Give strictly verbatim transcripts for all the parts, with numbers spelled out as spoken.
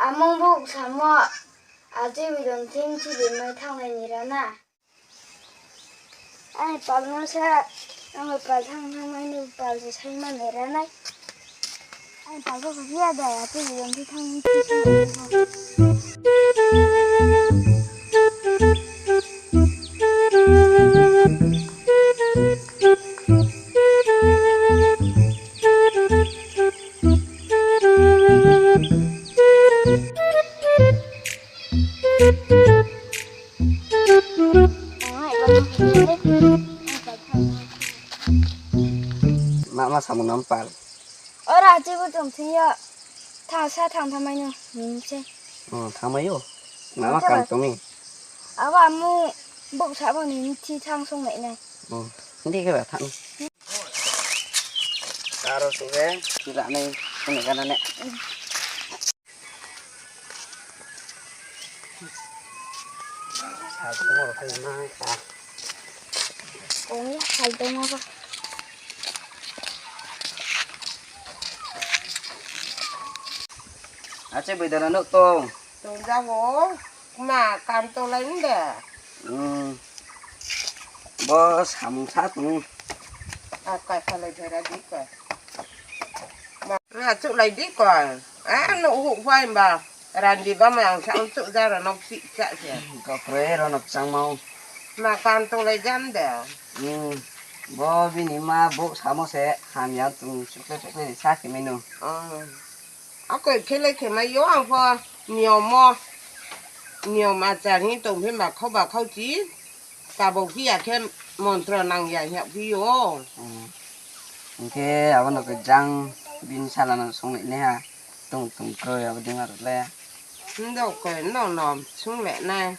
Amung buk samo, aje bidon thing chibimai thangnai ni rana. Ai pal no sa, ang pal thang thang mai ni pal se sai ma ni ranai. Ai pal ko kya da, aje bidon thing thang ni. Ma, ma samung no pal. Ora, chibu tong thing yo. Thang sa thang thamai no. Hmm, se. Oh, thamai yo. Ma, ma kam tong mi. Abo amu bok sa bo ni thi thang song nai nai. Oh, hindi ke ba thang. Karo su ke, sila nai, sini kana ne. Sal tongmo rao khe ma ka. Kong ya, sal tongmo ba. Ache boi dara no tong. Tong jago, ma kam tolai nde. Hmm. Bo samung sa tong. A kai salai thera di kai. Ma, ma chuhlai di koi. A, no hu phai ba. Randi ba ma ang sa chuh ja ro nok si cha se. Ka pre ro nok chang mau. Ma kam tolai jam de. Hmm. Bo bini ma bo samo se hamya tong chukle chukle sa khe menu. Oh. Ako khe le khe mai yo ang pho niyom o. Niyom achar hing tong phi ma khau ba khau chi. Tabok phi ya khe montro nang ya hing phi yo. Hmm. Hing khe abo no khe jang bini sala no sung le nai ha. Tong tong kroi abo dei ma rao le. Ndo khe no no sung le nai.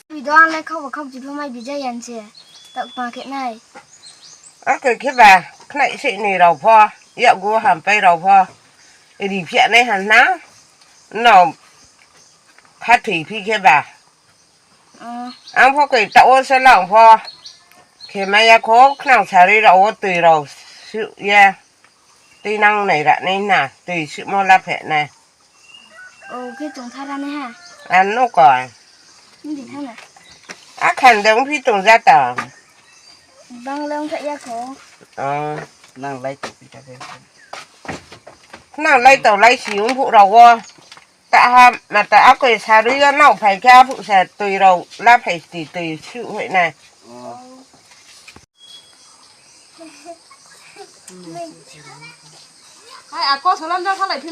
Bidon le khau ba khau chi pho mai bija yan se. Tak pa khe nai. Ako khe ba khnai se ni rao pho. Yakgu hampai rao pho. Ri phia nai han na. No khathoi phi khe ba. Oh. Ang pho koi ta wo se lang pho. Khe mai ya kho khnang sari rao wo tui rao su ye. Tui nang nai ra nai na, tui suhmo la phe nai. O, khe tong thara nai ha. Ano koi. Hindi thana. A khan de ong phi tong ja ta. Bang le ong tha ya kho. O. Nang lai tong phi ta khe. Nang lai tong lai si ong phuh rao wo. Ta ha, ma ta akoi sarui yo nao phai khe aphuh sa tui rao la phai sti tui suh hoih nai. Hai, ako solam jang salai phi.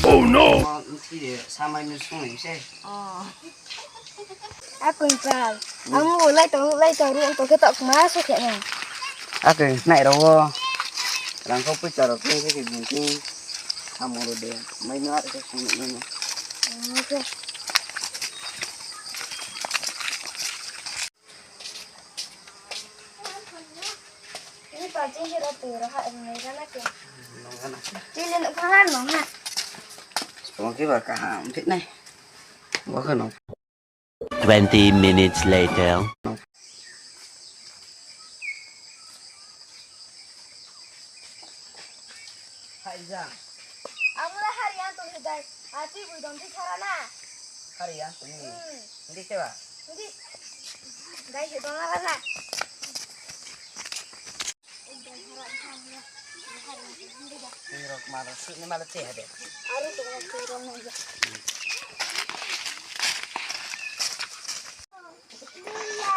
Oh no! Nthi de samai no sung nai se. Oh. Ako ni pal. Ang bo lai tong, lai tong ru, ang tong khe tok ma so khe nai. Ako nai rao wo. Rang kho poicha rao khe khe bung khe. Samung rao de. Mai no ar khe sung nai no. Okay. Ini pal ching khe ro tui ro ha ri nai ra na khe. Nong ha na. Chile no pha ha nong ha. Song khe ba kaham thik nai. Bo khe nong. Twenty minutes later. Hai jang. Amo le hari ang tong hidai. Achi bui dong di thara na. Hari ang tong ni. Hmm. Hindi se ba? Hindi. Dai se dong na na. Ni rok ma rok sut ni ma le te ha de. Aru tong tong rong na ya.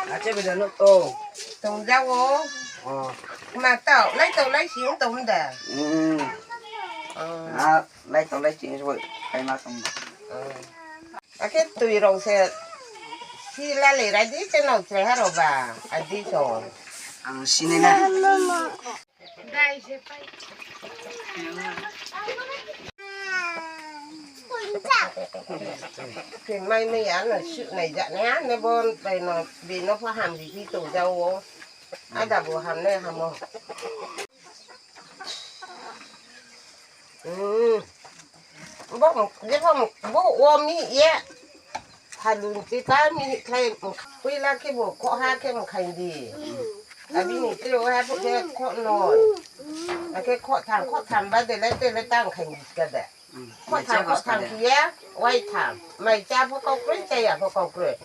Ache bida no tong. Tong ja wo. Oh. Ma tau, lai tau, lai si ong tong da. Hmm. Oh. Ah, lai tau, lai si ong tong. Kai ma tong. Oh. Akhe tui rao se. Si la le ra di se no se ha rao ba. A di so. Ang sini na. Mai mai ya no su nai ja nai ha ne bon bai no bi no pha ham di pi tong ja wo. Ada bo ham ne ham o. Hmm. Bo, je bo, bo wo mi ye. Halun ti ta mi khlai, pui la khe bo, kho ha khe mkhai di. Abini tre wo ha phuh khe khoh noi. Akhe khoh tham, khoh tham ba de le tre le tang khai ni ska de. Khoh tham, khoh tham khe ye, wai tham. Mai chá pho kau kroi, chá ya pho kau kroi.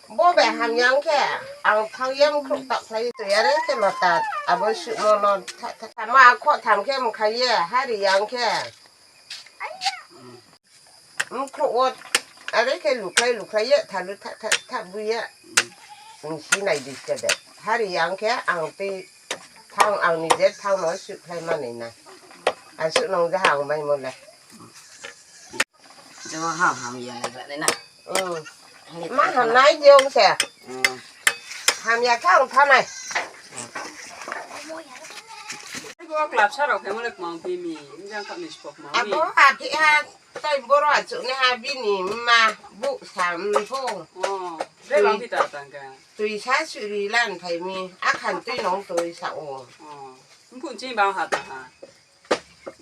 Bo bai hamya ong khe, ang thang ye mkhrouh taoh khlai toi are khe lota, abo suhmo no tha, tha, tha, ma khoh tham khe mkhai ye, hari ya ong khe. Mkhrouh wo are khe lukhlai lukhlai ye, thalu tha, tha, tha bu ye. Nsi nai di ska de. Hari ya ong khe, ang tei thang, ang ni je thang no suhkhlai manai na. Asuh nong jaha ang maimo le. Jema ham ham ya nai granai na. Ma ham nai je ong se. Ham ya khe ang thanai. Bo klapsa rao khe mo le kmang phi mi, jang kha ni spok ma mi. Abo aphi ha, tai boro achouh nai ha bini ma, bouh sa mpho. Bre bang phi ta tang khe. Tui sa suri lan phai mi, akhan tui nong tui sa o. Mphuh ching bang ha ta ha.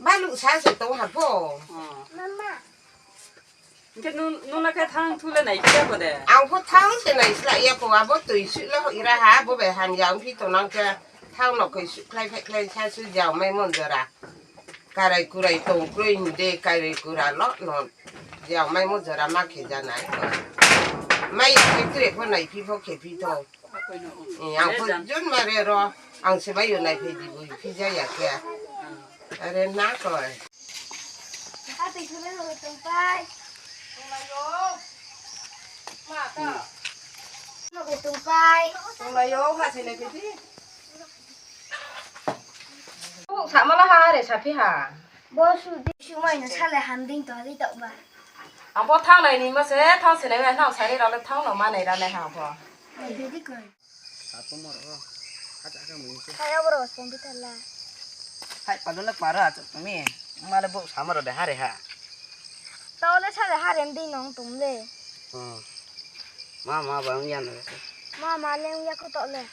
Baluh sa se tong ha pho. Hing khe nung, nung le khe thang thu le nai khe bo de? Ang pho thang se nai slái ya kho, abo tui suh le hoih ra ha, bo bai hamya ong phi tongnang khe thang no koi suhkhlai phaikhlai sa su jao maimo jora. Karai kurai tong kroi hing de, karai kura lo no jao maimo jora ma khe ja nai. Mai ya khe tre pho nai phi pho khe phi tho. Ang pho jon mare ro, ang se bai yo nai phai di bui phi ja ya khe. Are na koi. Tongmai yo, ha se nai phai di. Bo samo la ha re saphi ha. Bo su di, sumai no sale hamding to di tok ba. Ang pho thang nai ni ma se, thang se nai ma, thang sari rao le thang no ma nai ra nai ha ang pho. Nai di koi. Hai, abo rao spong di tala. Hai, palo le para, chok tong mi. Ma le bo samo rao de ha re ha. Tao le sale ha re mding nong tong le. Ma, ma, ba ong ya no. Ma, ma le ong ya kho to le.